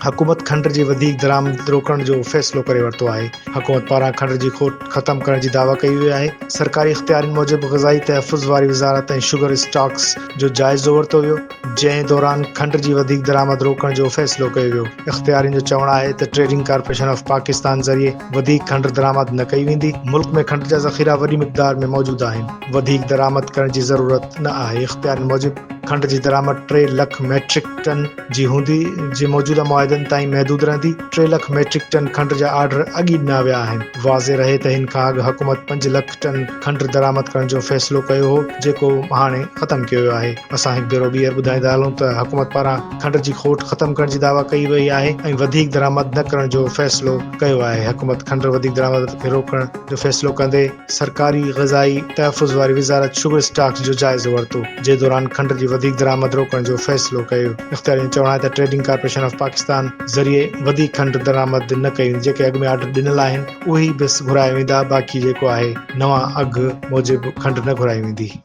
حڪومت کنڊ جي وڌيڪ درآمد روڪڻ جو فيصلو ڪري ورتو آهي. حڪومت پاران کنڊ جي کوٽ ختم ڪرڻ جي دعويٰ ڪئي وئي آهي. سرڪاري اختيارين موجب غذائي تحفظ واري وزارت ۽ شگر اسٽاڪس جو جائزو ورتو ويو، جنهن دوران کنڊ جي وڌيڪ درآمد روڪڻ جو فيصلو ڪيو ويو. اختيارين جو چوڻ آهي ته ٽريڊنگ ڪارپوريشن آف پاڪستان ذريعي وڌيڪ کنڊ درآمد نه ڪئي ويندي، ملڪ ۾ کنڊ جا ذخيرا وڏي مقدار ۾ موجود آهن، وڌيڪ درآمد ڪرڻ جي ضرورت نه آهي. اختيارين موجب کنڊ جي درآمد ٽي لک ميٽرڪ ٽن جي هوندي، جي موجوده معاهدن تائين محدود رهندي، ٽي لک ميٽرڪ ٽن کنڊ جا آرڊر اڳ ئي ڏنا ويا آهن. واضح رهي ته هن کان اڳ حڪومت پنج لک ٽن کنڊ درآمد ڪرڻ جو فيصلو ڪيو هو، جيڪو هاڻي ختم ڪيو ويو آهي. اسان هڪ ڀيرو ٻيهر ٻڌائيندا هلون ته حڪومت پاران کنڊ جي کوٽ ختم ڪرڻ جي دعويٰ ڪئي وئي آهي ۽ وڌيڪ درآمد نه ڪرڻ جو فيصلو ڪيو آهي. حڪومت کنڊ وڌيڪ درآمد کي روڪڻ جو فيصلو ڪندي سرڪاري غذائي تحفظ واري وزارت شگر اسٽاڪس جو جائزو ورتو، جنهن دوران کنڊ جي وڌيڪ درآمد روڪڻ جو فيصلو ڪيو. اختيارين جو چوڻ آهي ته ٽريڊنگ ڪارپوريشن آف پاڪستان ذريعي وڌيڪ کنڊ درآمد نه ڪئي ويندي، جيڪي اڳ ۾ آرڊر ڏنل آهن اهي ئي بس گهرايا ويندا، باقي جيڪو آهي نوان اگهه موجب کنڊ نه گهرائي ويندي.